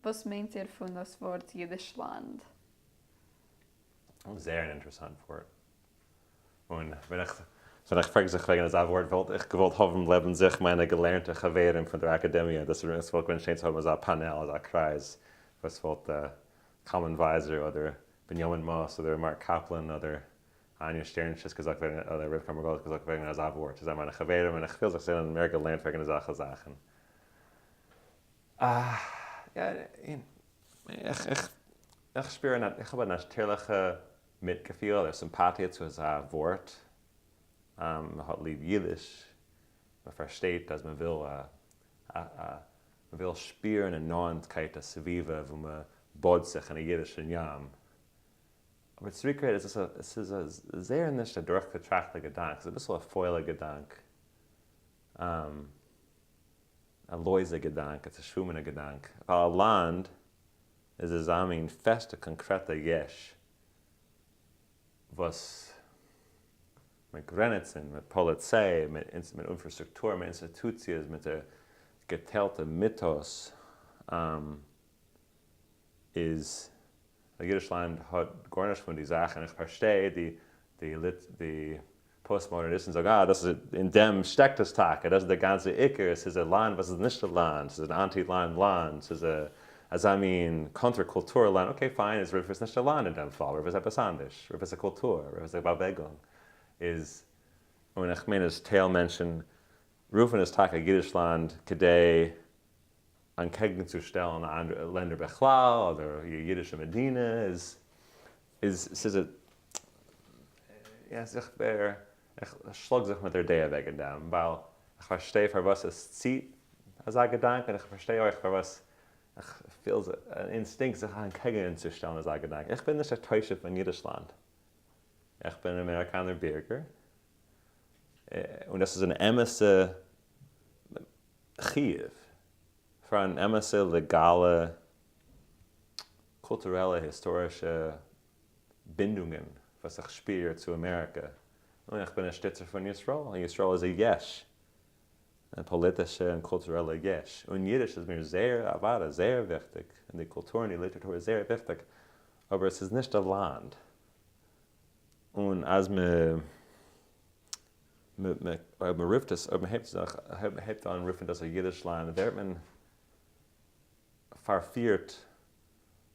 וואס מיינט איר פון דאס ווארט אידישלאנד? זייער אן אינטערעסאנט ווארט. און ווען איך ווען איך פרעג זיך וועגן אזא ווארט וואלט איך געוואלט האבן לעבן זיך מיינע געלערנטע חברים פון דער אקאדעמיע, דאס וואלט געווען שיין צו האבן אזא פאנעל, אזא קרייז וואס וואלט קלמן ווייזער אדער בנימין מאס אדער מארק קאפלען אדער אניא שטערנשיץ געזאגט וועגן אדער רבקה מרגלית געזאגט וועגן אזא ווארט, זיי זענען מיינע חברים און איך פיל זיך זיי זענען מער געלערנט וועגן אזעלכע זאכן. איך שפיר איך האב א נאטירליכע מיטגעפיל אדער סימפאטיע צו אזא ווארט, מען האט ליב אידיש, מען פארשטייט אז מען וויל מען וויל שפירן א נאענטקייט א סביבה וואו מען באדט זיך אין א אידישן ים, אבער צוריקגערעדט איז עס א עס איז א זייער נישט א דורכגעטראכטע געדאנק, עס איז אביסל א פוילע געדאנק. א לויזע געדאנק, א צעשוואומענע געדאנק, ווייל א לאנד איז אזא מין פעסטע קאנקרעטע יש וואס מיט גרעניצן, מיט פאליציי, מיט אינפראסטרוקטור, מיט אינסטיטוציעס, מיט די געטיילטע מיטאס, איז א אידיש לאנד האט גארנישט פון די זאכן, איך פארשטיי די די די פאסט מאדערניסטן זאגן אה דאס איז אין דעם שטעקט עס טאקע, דאס איז דער גאנצע עיקר, עס איז א לאנד וואס איז נישט א לאנד, ס'איז אן אנטי לאנד לאנד, ס'איז א אזא מין קאנטער קולטור לאנד, okay פיין איז רוף עס נישט א לאנד אין דעם פאל, רוף עס עפעס אנדערש, רוף עס א קולטור, רוף עס א באוועגונג, איז און איך מיין אז טייל מענטשן רופן עס טאקע אידיש לאנד כדי אנטקעגנצושטעלן אנדערע לענדער בכלל אדער אידישע מדינה איז איז ס'איז א יא זיך ווער איך שלאג זיך מיט דער דעה וועגן דעם ווייל איך פארשטיי פארוואס עס ציט אזא געדאנק און איך פארשטיי אויך פארוואס איך פיל אן אינסטינקט זיך אנטקעגנצושטעלן אזא געדאנק. איך בין נישט א תושב פון אידישלאנד. איך בין אן אמעריקאנער בירגער און דאס איז אן אמת'ע חיוב פאר אן אמת'ע לעגאלע קולטורעלע היסטארישע בינדונגען וואס איך שפיר צו אמעריקע, און איך בין א שטיצער פון ישראל, און ישראל איז א יש, א פאליטישע און קולטורעלע יש, און אידיש איז מיר זייער אוודאי זייער וויכטיג, און די קולטור און די ליטעראטור איז זייער וויכטיג, אבער עס איז נישט א לאנד, און אז מען אויב מען רופט עס, אויב מען הייבט זיך, אויב מען הייבט אן רופן דאס א אידיש לאנד, ווערט מען פארפירט,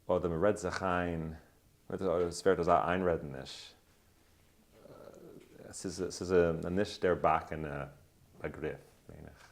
אדער מען רעדט זיך איין, אדער עס ווערט אזא איינרעדעניש, עס איז א נישט דערבאקענע באגריף, מיין איך.